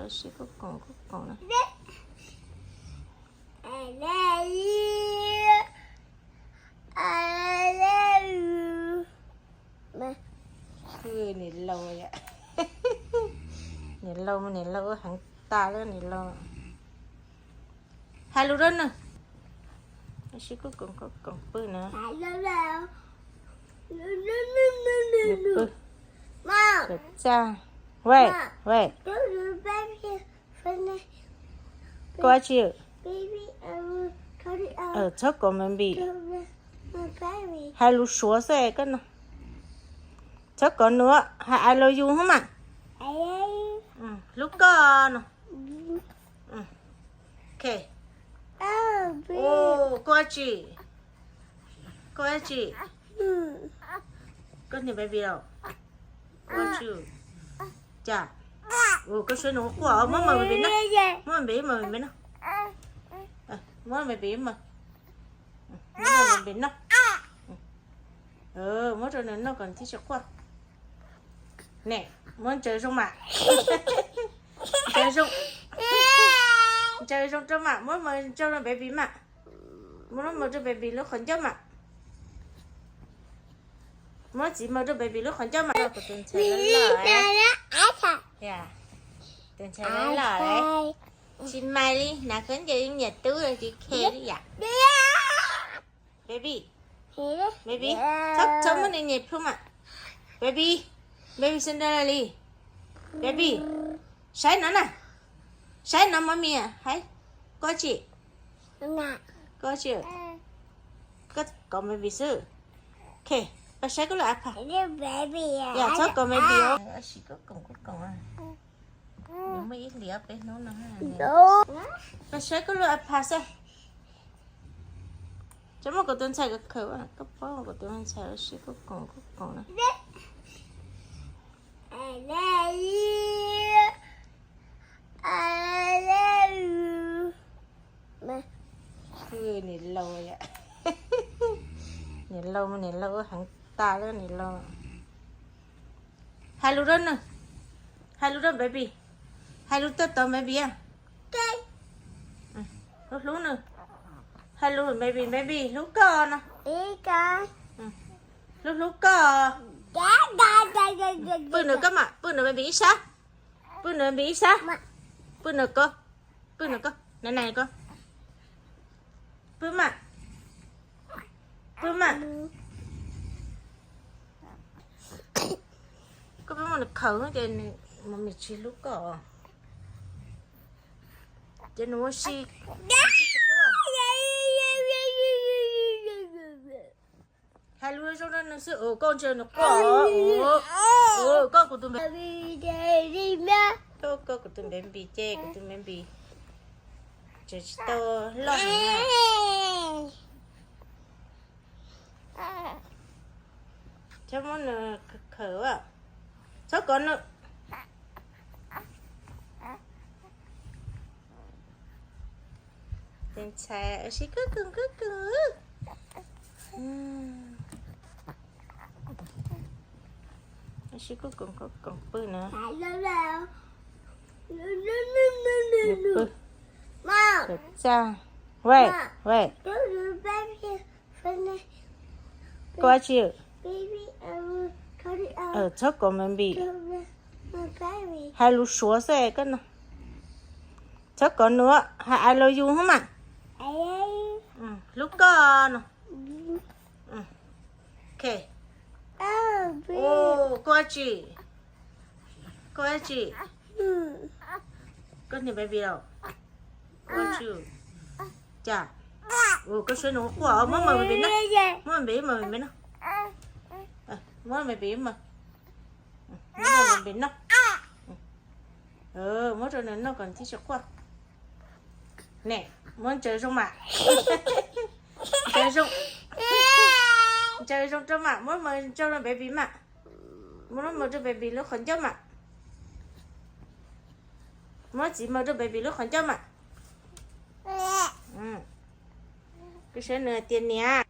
Sib kuj koom kuj koom na. Niam laus, niam laus, niam laus heev tas lawm niam laus. Hais lus rau nws. Sib kuj koom kuj koom pw na. Pw. Wait, wait. Koj tsis, txhob kom baby. Hais lus Suav xwb koj no. Txhob kom nws hais I love you hub mas. Hlub koj no. Koj tsis, koj tsis, koj niam baby los. Koj tsis, cas, koj suav nws quaj, muab mas baby noj, muab baby mas baby noj, muab baby mas, muab baby noj. Muab rau nws noj kom nws thiaj tsis quaj. Ne, muab ntsaws zoo mas. Ntsaws zoo, ntsaws zoo rau mas, muab mas ntsaws rau baby mas. Muab mas rau baby lub qhov ncauj mas. Muab txiv mas rau baby lub qhov ncauj mas. Kuv tus ntxhais loj loj. Tus ntxhais loj loj. Tsis mais li, hnav khaub ncaws yeej nyiam tub tsis khe li yam. Baby, baby, txhob muab nws nyem plhu mas. Baby, baby sandal li. Baby, saib no na. Saib no mami hais. Koj tsis, koj tsis, koj kom baby xwb. Ok, pab saib koj lub iPad. Yog txhob kom baby. Sim koj koom koj koom. Nws muaj ib hlis ob peb hnub no. Pab saib koj lub iPad xwb. Txhob muab kuv tus ntxhais khaws, koj paub kuv tus ntxhais sim koj koom koj koom na. Niam laus, niam laus, niam laus heev tas lawm niam laus. Hais lus rau nws, hais lus rau baby, hais lus rau tod baby. Hlub hlub nws, hais lus baby, baby hlub koj no. Hlub hlub koj. Pw nws koj mas, pw nws baby ib sab. Pw nws baby ib sab. Pw nws koj, pw nws koj, na na koj. Pw mas, pw mas. Koj peb muab nws khaws ces nws mus tsis hlub koj. Ces nws ua si. Hais lus zoo rau nws xwb, koj ntsia nws quaj. Koj kuv tus baby, koj kuv tus baby ces kuv tus baby tseem tsis tau loj heev na. Txhob muab nws khaws, txhob kov nws. Tus ntxhais sib kub koom kub koom. Sib kub koom kub koom pw na. Pw. Wait, wait. Koj tsis, txhob kom baby. Hais lus Suav xwb koj no. Txhob kom nws hais I love you hub mas. Hlub koj no. Ok. Koj tsis, koj tsis, koj niam baby los. Koj tsis, cas, koj suav nws quaj, muab mas baby noj, muab baby mas baby noj. Muab baby mas, muab baby noj. Muab rau nws noj kom nws thiaj tsis quaj. Ne, muab ntsaws zoo mas. Ntsaws zoo, ntsaws zoo rau mas, muab mas ntsaws rau baby mas. Muab mas rau baby lub qhov ncauj mas. Muab txiv mas rau baby lub qhov ncauj mas. Koj saib nws tias niam.